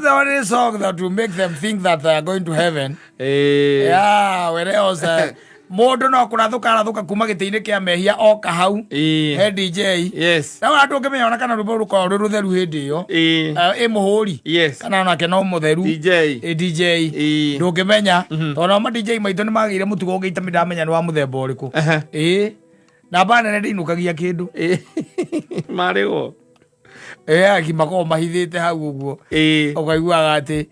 That's the only song that will make them think that they are going to heaven. Ĩĩ. Yeah, whereas mũndũ no kũrathũka arathũka kuma gĩtĩ-inĩ kĩa mehia oka hau Ĩĩ. he DJ. Yes. Na ona ndũngĩmenya ona kana rwĩmbo rũkoragwo rwĩ rũtheru hĩndĩ ĩyo. Ĩĩ. Ĩ mũhũri. Yes. Kana onake no mũtheru. DJ. Ĩ DJ. Ĩĩ. Ndũngĩmenya. Tondũ nao ma DJ maitũ nĩ magĩire mũtugo ũngĩ itami ndamenya nĩ wa mũthemba ũrĩkũ. Ehe. Ĩĩ. Namba nene ndĩinũkagia kĩndũ. Ĩĩ. Marĩgwo. Ĩ makoragwo mahithĩte hau ũguo. Ĩĩ. Ũkaiguaga atĩ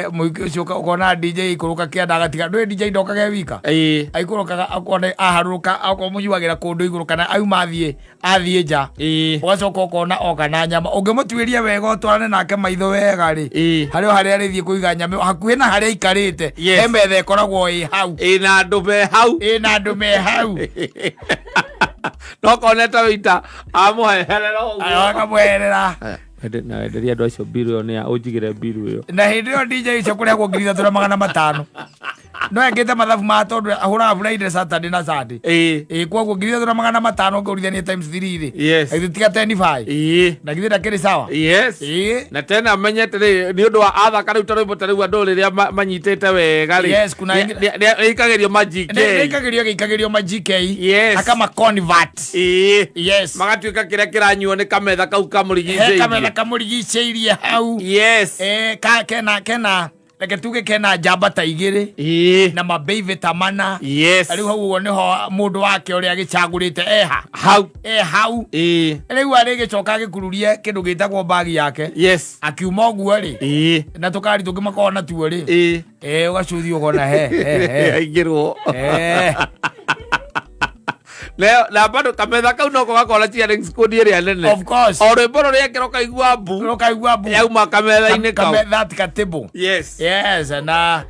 mũingĩ ũcio ũkona DJ aikũrũka kĩanda agatiga ndũĩ DJ ndokage wika. Ĩĩ. Aikũrũkaga akona aharũrũka akorwo mũnyuagĩra kũndũ igũrũ kana auma athiĩ nja. Ĩĩ. Ũgacoka ũkona oka na nyama ũngĩmũtuĩria wega ũtwarane nake maitho wega rĩ, Ĩĩ. harĩ o harĩa arĩthiĩ kũiga nyama ĩyo, hakuhĩ na harĩa aikarĩte. Yes. He metha ĩkoragwo ĩ hau. Ĩĩ na andũ me hau. Ĩ na andũ me hau. No konete wĩita amũheherera ũguo. Akamweherera. Na wenderia andũ acio mbiru ĩyo nĩ ya ũnjigĩre mbiru ĩyo. Na hĩndĩ ĩyo DJ icio kũrĩhagwo 3500. No ekĩte mathabu ma tondũ ahũraga Friday, Saturday na Sunday. Ĩĩ. Ĩ koguo 3500 ũngĩũrithania times 3 rĩ. Yes. Githĩ tiga 10.5. Ĩĩ. Na githĩ ndakĩrĩ sawa? Yes. Ĩĩ. Na tena menye atĩrĩ nĩ ũndũ wa athaka rĩu ta rwĩmbo ta rĩu andũ rĩrĩa manyitĩte wega rĩ. Yes, kuna Nĩ aikagĩrio ma GK. Nĩ gĩikagĩrio ma GK. Yes. Akama convert. Ĩĩ. Yes. Magatuĩka kĩrĩa kĩranyuo nĩ kametha kau He kamũrigicĩirie. kametha kamũrigicĩirie hau. Yes. Kena reke tuge kena njamba ta igĩrĩ Ĩĩ. na mabeive ta mana. Yes. Rĩu hau ũguo nĩho mũndũ wake ũrĩa agĩcagũrĩte eha. Hau. E hau. Ĩĩ. Rĩu arĩgĩcoka agĩkururie kĩndũ gĩtagwo mbagi yake. Yes. Akiuma ũguo rĩ. Ĩĩ. Na tũkari tũngĩ makoragwo natuo rĩ. Ĩĩ. Ũgacuthi ũkona he he he. Aingĩrwo. Na bado kametha kau noko gakora cheering squad ĩrĩa nene. Of course. O rwĩmbo rũrĩa ekĩra ũkaigua mbu. Ũkaigua mbu. Yauma kametha-inĩ kau. That ka table. Yes. Yes, and I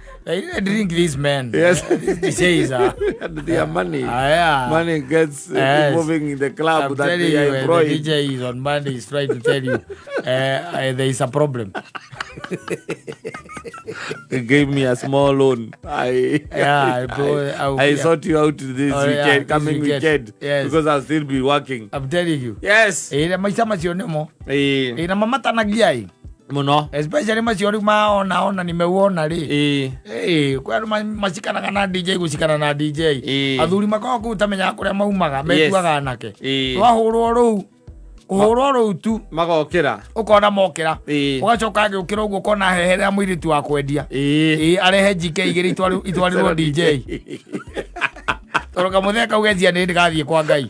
drink this man. Yes. This is And their money. Ah, yeah. Money gets Yes. moving in the club I'm that telling they are you, the employed. DJ is on Monday. He's trying to tell you there is a problem. They gave me a small loan. I Yeah, bro, I yeah. sort you out this Oh, yeah, weekend, this coming weekend. weekend, Yes. because I'll still be working. I'm telling you. Yes. Na maica macio nĩmo. Eh, Na mamatanagia ĩ. Muno. Especially macio rĩu maona ona nimeuona rĩ. Eh, Kwĩ andũ macikanaga na DJ gũcikana na DJ. Ĩĩ. Athuri makoragwo kũu tamenyaga kũrĩa maumaga metuaga anake. Ĩĩ. Twahũrwo rũu kũhũrwo rũu tu Magokĩra. Ũkona mokĩra. Ĩĩ. Ũgacoka agĩũkĩra ũguo ũkona heherera mũirĩtu wa kwendia. Eh. Ĩĩ, arehe GK igĩrĩ itwarĩrwo DJ tondũ kamũthee kau gecia nĩ ndĩgathiĩ kwa Ngai.